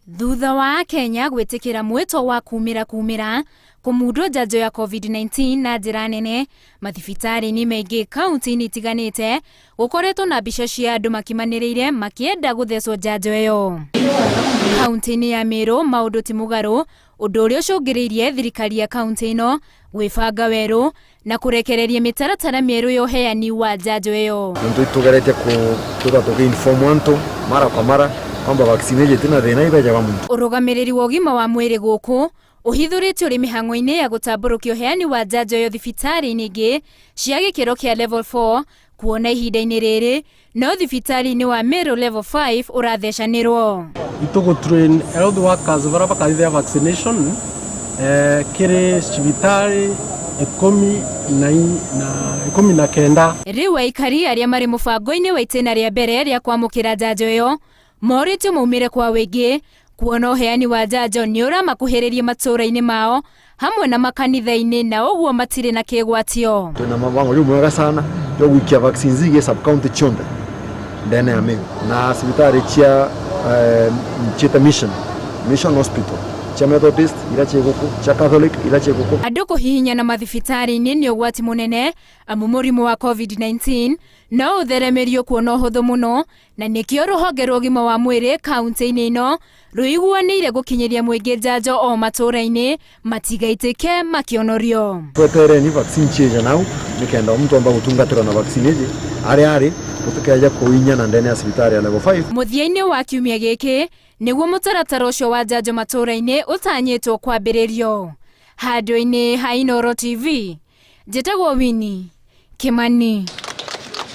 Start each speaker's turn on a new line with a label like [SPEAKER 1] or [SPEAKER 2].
[SPEAKER 1] Thutha wa Akenya gwĩtĩkĩra mwĩto wa kumĩra kumĩra kũmundwo njanjo ya COVID-19 na njĩra nene mathibitarĩ-inĩ maingĩ kaunti-inĩ itiganĩte gũkoretwo na mbica cia andũ makimanĩrĩire makĩenda gũthecwo njanjo ĩyo. Kaunti-inĩ ya Meru maũndũ ti mũgarũ, ũndũ ũrĩa ũcũngĩrĩirie thirikari ya kaunti ĩno gwĩbanga werũ na kũrekereria mĩtaratara mĩerũ ya ũheani wa njanjo ĩyo.
[SPEAKER 2] Ntu tugeretie kwithwa tuki-inform antu mara kwa mara kwamba vaccine iji tina thina ibeja wa muntu.
[SPEAKER 1] Ũrũgamĩrĩri wa ũgima wa mwĩrĩ gũkũ ũhithũrĩtio ũrĩ mĩhang'o-inĩ ya gũtambũrũkia ũheani wa njanjo ĩyo thibitarĩ-inĩ ingĩ cia gĩkĩro kĩa level 4 kuona ihinda-inĩ rĩrĩ no thibitarĩ-inĩ wa Meru level 5 ũrathecanĩrwo.
[SPEAKER 3] Itũgũ train health workers baria bakarithia vaccination eh, kiri cibitari 19.
[SPEAKER 1] Rĩu aikari arĩa marĩ mũbango-inĩ wa itĩna rĩa mbere rĩa kwamũkĩra njanjo ĩyo morĩtio maumĩre kwa wĩingĩ kuona ũheani wa njanjo nĩ ũramakuhĩrĩria matũũra-inĩ mao hamwe na makanitha-inĩ na ũguo matirĩ na kĩgwatio.
[SPEAKER 2] Twina mabango riu mwega sana yo gwikia vaccines igie sub county cionthe ndene ya Meru na cibitari cia chieta mission hospital cia Methodist iria ci guku, cia Catholic iria ci guku.
[SPEAKER 1] Andũ kũhihinyana mathibitarĩ-inĩ nĩ ũgwati mũnene amu mũrimũ wa COVID-19 no ũtheremerio kuona ũhũthũ mũno na nĩkĩo rũhonge rwa ũgima wa mwĩrĩ kaunti-inĩ ĩno rũiguanĩire gũkinyĩria mũingĩ njanjo o matũũra-inĩ matigaitĩke makĩonorio.
[SPEAKER 2] Twetereni vaccine chieja nau nikenda omuntu amba gutungatirwa na vaccine iji aria ari gutikeja kuinyana ndene ya cibitari ya level 5.
[SPEAKER 1] Mũthia-inĩ wa kiumia gĩkĩ nĩguo mũtaratara ũcio wa njanjo matũũra-inĩ ũtanyĩtwo kwambĩrĩrio. Handũ-inĩ ha Inooro TV, njĩtagwo Winnie Kimani.